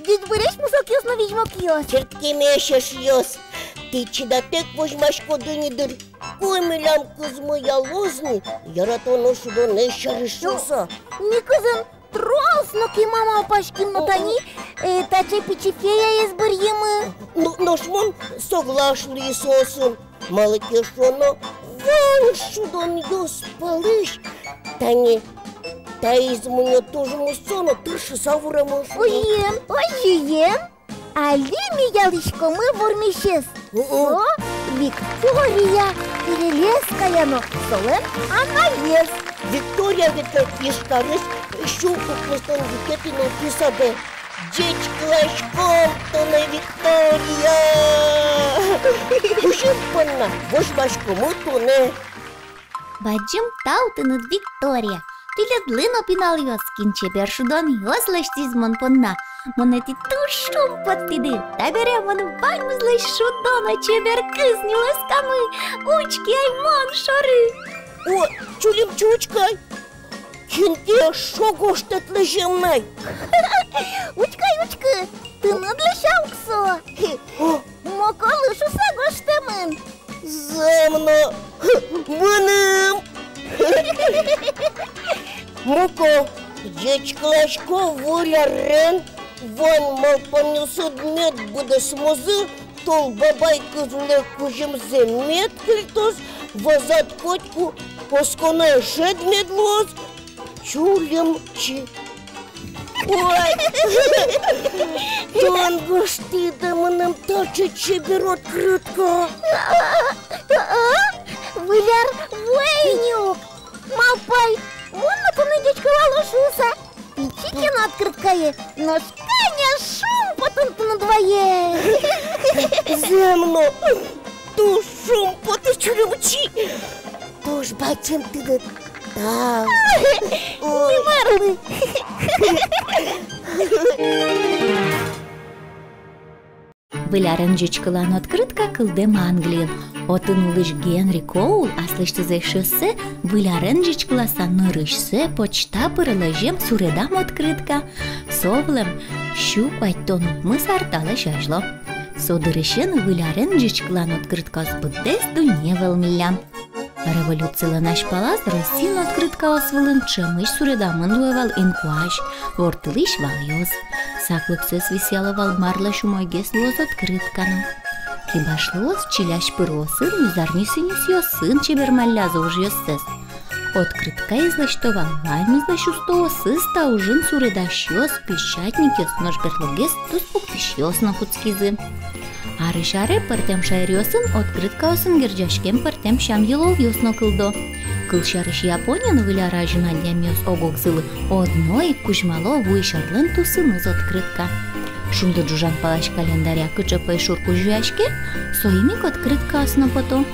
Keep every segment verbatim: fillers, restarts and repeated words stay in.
Ӟечбуресь, мусокъёс но визьмокъёс! Чырткемесь, эшъёс! Тӥ чидатэк возьмаськоды ни дыр, ку милям кызмы ялоз ни яратоно шудонэз сярысь шуыса. Ми кызьы трос но кема малпаським но, тани, э, таӵе пичи феяез быръимы. Но, нош мон соглаш луи соосын. Малы ке шуоно, вань шудонъёс пӧлысь тани таиз мунё туж мусо но тыршыса вуремын шуо. Озьыен, озьыен. Али ми ялӥськомы вормисез. О-о. Со Виктория Перелеская но солэн анаез. Виктория ветлэ Ижкарысь сю укмыстон витетӥ нылпи садэ. Ӟечкыласьком тонэ, Виктория! Кузьым понна возьмаськомы тонэ. Бадӟым тау тыныд, Виктория! Тӥледлы но, пиналъёс, кин чебер шудонъёс лэсьтӥз мон понна. Монэ тӥ туж шумпоттӥды. Табере мон ваньмызлэсь шудо но чебер кыз нюлэскамы. Учке ай мон шоры. О, Чулимчи, учкы ай! Кин ке эшшо гожтэт лэзем на ай. Учкы ай, учкы, тыныд лэся ук со. О! Моколы шуыса гожтэмын. Зэм но, мыным. Моко, ӟечкыласько Выль арен, вань малпанъёсыд мед быдэсмозы, Тол Бабай кыз улэ кузьымзэ мед кельтоз, вазад котьку осконо эшед мед луоз, Чулимчи. Ой, тон гожтӥд-а мыным таӵе чебер открытка? Выль ар вуэ ини ук. Малпай, мон но тонэ ӟечкылало шуыса. Пичи ке но открыткае, нош кӧня шумпотон тыныд вае. Зэм но, туж шумпото, Чулимчи. Туж бадӟым тыныд тау. Ой. Марлы. Выль арен ӟечкылан открытка кылдэм Англиын. Отын улӥсь Генри Коул аслэсьтыз эшъёссэ Выль арен ӟечкыласа нырысьсэ почта пыр лэзем суредам открытка. Со вылэм сю куатьтон укмыс ар талэсь азьло. Со дырысен Выль арен ӟечкылан открыткаос быдэс дунне вӧлмиллям. Революцилэн азьпалаз Россиын открыткаос вылын ӵемысь суредамын луэ вал инкуазь, ворттылӥсь валъёс. Саклыксэс висъяло вал, марлэсь умойгес луоз открытка но. Кибашлыос чилясь пырыосын но зарни сӥньысъёсын чебермаллязы ужъёссэс. Открыткаез лэсьто вал ваньмызлэсь устоосыз та ужын суредасьёс, печатникъёс, нош берлогес туспуктӥсьёс но кутскизы. Арысь аре пӧртэм шаеръёсын открыткаосын герӟаськем пӧртэм сям-йылолъёс но кылдо. Кылсярысь, Япониын Выль ар азьын адямиос ог-огзылы одно ик кузьмало вуись арлэн тусыныз открытка. Шунды ӝужан палась календаря кыӵе пӧйшур кузёяське, соин ик открыткаос но пото.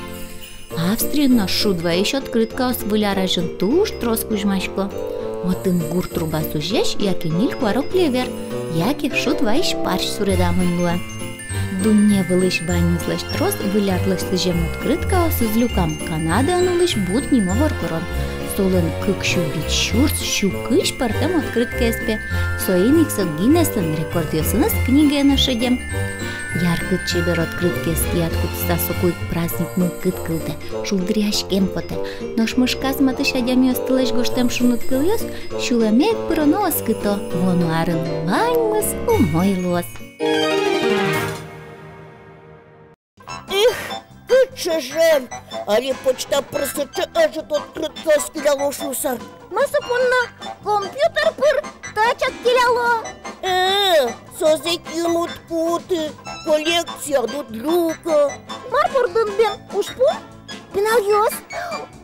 Австриын но шуд вайись открыткаос Выль ар азьын туж трос кузьмасько. Отын гур труба сузесь яке ньыль куаро клевер, яке шуд вайись парсь суредамын луэ. Дунне вылысь ваньмызлэсь трос Выль арлэсь сӥзем открыткаосыз люкам Канадаын улӥсь Бут нимо воргорон. Солэн кык сю вить сюрс сю кызь пӧртэм открыткаез пе, соин ик со Гиннеслэн рекордъёсыныз книгае но шедем. Яркыт чебер открыткаез кияд кутыса, соку ик праздник мылкыд кылдэ, шулдыръяськем потэ. Нош мышказ матысь адямиостылэсь гожтэм шуныт кылъёс сюлэме ик пыроно, оскыто. Вуоно арын ваньмыз умой луоз. Эх, кыӵе жаль, али почта пыр сыӵе ӧжыт открыткаос келяло шуыса. Ма, со понна компьютер пыр тачак келяло. Э, созэ кин уд куты, коллекцияд уд люка. Мар бордын бен ужпум? Пиналъёс,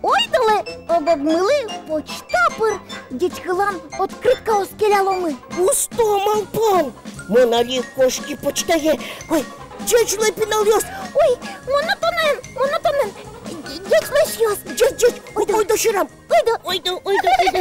ойдолэ ог-огмылы почта пыр ӟечкылан открыткаос келяломы. Усто малпан! Мон али кошки почтае. Ой, ӟеч луэ, пиналъёс! Ой, мон но тонэн, мон но тонэн. Ӟеч луэ, эшъёс! Ӟеч, ӟеч! Ойдо, ойдо, сьӧрам! Ойдо, ойдо, ойдо, ойдо.